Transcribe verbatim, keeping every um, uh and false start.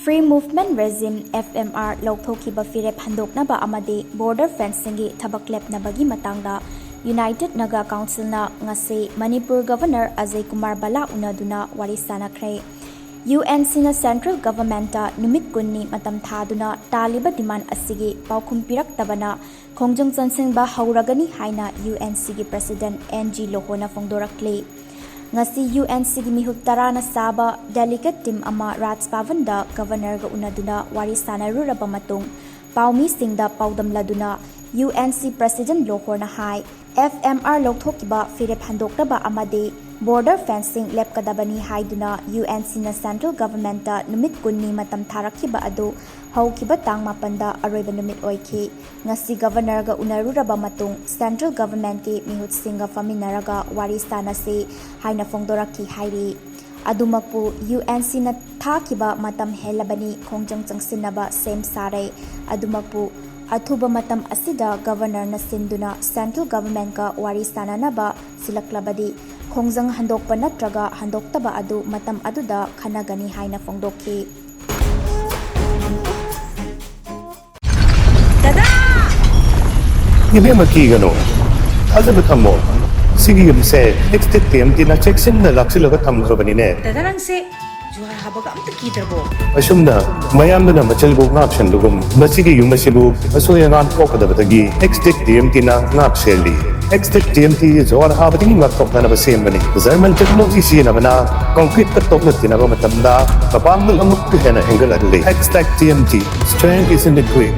Free Movement Regime, F M R, ꯂꯧꯊꯣꯛꯈꯤꯕ ꯐꯤꯔꯦꯞ ꯍꯟꯗꯣꯛꯅꯕ ꯑꯃꯗꯤ border fencingꯒꯤ ꯊꯕꯛ ꯂꯦꯞꯅꯕꯒꯤ ꯃꯇꯥꯡꯗ United Naga Councilꯅ ꯉꯁꯤ ꯃꯅꯤꯄꯨꯔ Governor ꯑꯖꯌ ꯀꯨꯃꯥꯔ ꯚꯜꯂꯥ ꯎꯅꯗꯨꯅ ꯋꯥꯔꯤ ꯁꯥꯅꯈ꯭ꯔꯦ꯫ UNCꯅ central governmentꯇ ꯅꯨꯃꯤꯠ ꯀꯨꯟꯅꯤ ꯃꯇꯝ ꯊꯥꯗꯨꯅ ꯇꯥꯜꯂꯤꯕ demand ꯑꯁꯤꯒꯤ ꯄꯥꯎꯈꯨꯝ ꯄꯤꯔꯛꯇꯕꯅ ꯈꯣꯡꯖꯪ ꯆꯪꯁꯤꯟꯕ ꯍꯧꯔꯒꯅꯤ ꯍꯥꯏꯅ UNCꯒꯤ President N G ꯂꯣꯍꯣꯅ ꯐꯣꯡꯗꯣꯔꯛꯂꯤ꯫ ꯉꯁꯤ UNCꯒꯤ ꯃꯤꯍꯨꯠ ꯇꯔꯥꯅ ꯁꯥꯕ delegate team ꯑꯃ ꯔꯥꯖ ꯚꯕꯟꯗ Governorꯒ ꯎꯅꯗꯨꯅ ꯋꯥꯔꯤ ꯁꯥꯅꯔꯨꯔꯕ ꯃꯇꯨꯡ ꯄꯥꯎꯃꯤꯁꯤꯡꯗ ꯄꯥꯎꯗꯝꯂꯗꯨꯅ UNC President ꯂꯣꯍꯣꯔꯅ ꯍꯥꯏ, F M R ꯂꯧꯊꯣꯛꯈꯤꯕ ꯐꯤꯔꯦꯞ ꯍꯟꯗꯣꯛꯅꯕ ꯑꯃꯗꯤ border fencing ꯂꯦꯞꯀꯗꯕꯅꯤ ꯍꯥꯏꯗꯨꯅ UNCꯅ central governmentꯇ ꯅꯨꯃꯤꯠ ꯀꯨꯟꯅꯤ ꯃꯇꯝ ꯊꯥꯔꯛꯈꯤꯕ ꯑꯗꯨ ꯍꯧꯈꯤꯕ ꯇꯥꯡ ꯃꯥꯄꯟꯗ ꯑꯔꯣꯏꯕ ꯅꯨꯃꯤꯠ ꯑꯣꯏꯈꯤ꯫ ꯉꯁꯤ Governorꯒ ꯎꯅꯔꯨꯔꯕ ꯃꯇꯨꯡ central governmentꯀꯤ ꯃꯤꯍꯨꯠꯁꯤꯡꯒ ꯐꯝꯃꯤꯟꯅꯔꯒ ꯋꯥꯔꯤ ꯁꯥꯅꯁꯤ ꯍꯥꯏꯅ ꯐꯣꯡꯗꯣꯔꯛꯈꯤ ꯍꯥꯏꯔꯤ꯫ ꯑꯗꯨꯃꯛꯄꯨ UNCꯅ ꯊꯥꯈꯤꯕ ꯃꯇꯝ ꯍꯦꯜꯂꯕꯅꯤ, ꯈꯣꯡꯖꯪ ꯆꯪꯁꯤꯟꯅꯕ ꯁꯦꯝ ꯁꯥꯔꯦ꯫ ꯑꯗꯨꯃꯛꯄꯨ ꯑꯊꯨꯕ ꯃꯇꯝ ꯑꯁꯤꯗ Governorꯅ ꯁꯤꯟꯗꯨꯅ central governmentꯀ ꯋꯥꯔꯤ ꯁꯥꯅꯅꯕ ꯁꯤꯜꯂꯛꯂꯕꯗꯤ ꯈꯣꯡꯖꯪ ꯍꯟꯗꯣꯛꯄ ꯅꯠꯇ꯭ꯔꯒ ꯍꯟꯗꯣꯛꯇꯕ ꯑꯗꯨ ꯃꯇꯝ ꯑꯗꯨꯗ ꯈꯟꯅꯒꯅꯤ ꯍꯥꯏꯅ ꯐꯣꯡꯗꯣꯛꯈꯤ꯫ ꯏꯕꯦꯝꯃ, ꯀꯤꯒꯅꯣ, ꯊꯥꯖꯕ ꯊꯝꯃꯣ꯫ ꯁꯤꯒꯤ ꯌꯨꯝꯁꯦ Extinct TMTꯅ ꯆꯦꯛꯁꯤꯟꯅ ꯂꯥꯛꯁꯤꯜꯂꯒ ꯊꯝꯈ꯭ꯔꯕꯅꯤꯅꯦ꯫ ꯗꯥꯗꯥ, ꯅꯪꯁꯦ ꯖꯨꯍꯥꯔ ꯍꯥꯕꯒ ꯑꯝꯇ ꯀꯤꯗ꯭ꯔꯕꯣ? ꯑꯁꯨꯝꯅ ꯃꯌꯥꯝꯗꯨꯅ ꯃꯆꯤꯜꯕꯨ ꯉꯥꯛꯁꯦꯟꯕꯒꯨꯝ, ꯃꯁꯤꯒꯤ ꯌꯨꯝ ꯑꯁꯤꯕꯨ ꯑꯁꯣꯏ ꯑꯉꯥꯝ ꯊꯣꯛꯀꯗꯕꯗꯒꯤ Extinct TMTꯅ ꯉꯥꯛ ꯁꯦꯜꯂꯤ꯫ Extinct TMT ꯖꯨꯍꯥꯔ ꯍꯥꯕꯗꯒꯤ ꯉꯥꯛꯊꯣꯛꯅꯅꯕ ꯁꯦꯝꯕꯅꯤ꯫ German technology ꯁꯤꯖꯤꯟꯅꯕꯅ concreteꯀ ꯇꯣꯛꯅ ꯇꯤꯟꯅꯕ ꯃꯇꯝꯗ ꯃꯄꯥꯡꯒꯜ ꯑꯃꯨꯛꯀ ꯍꯦꯟꯅ ꯍꯦꯟꯒꯠꯍꯜꯂꯤ꯫ Extinct TMT, strength is in the grit꯫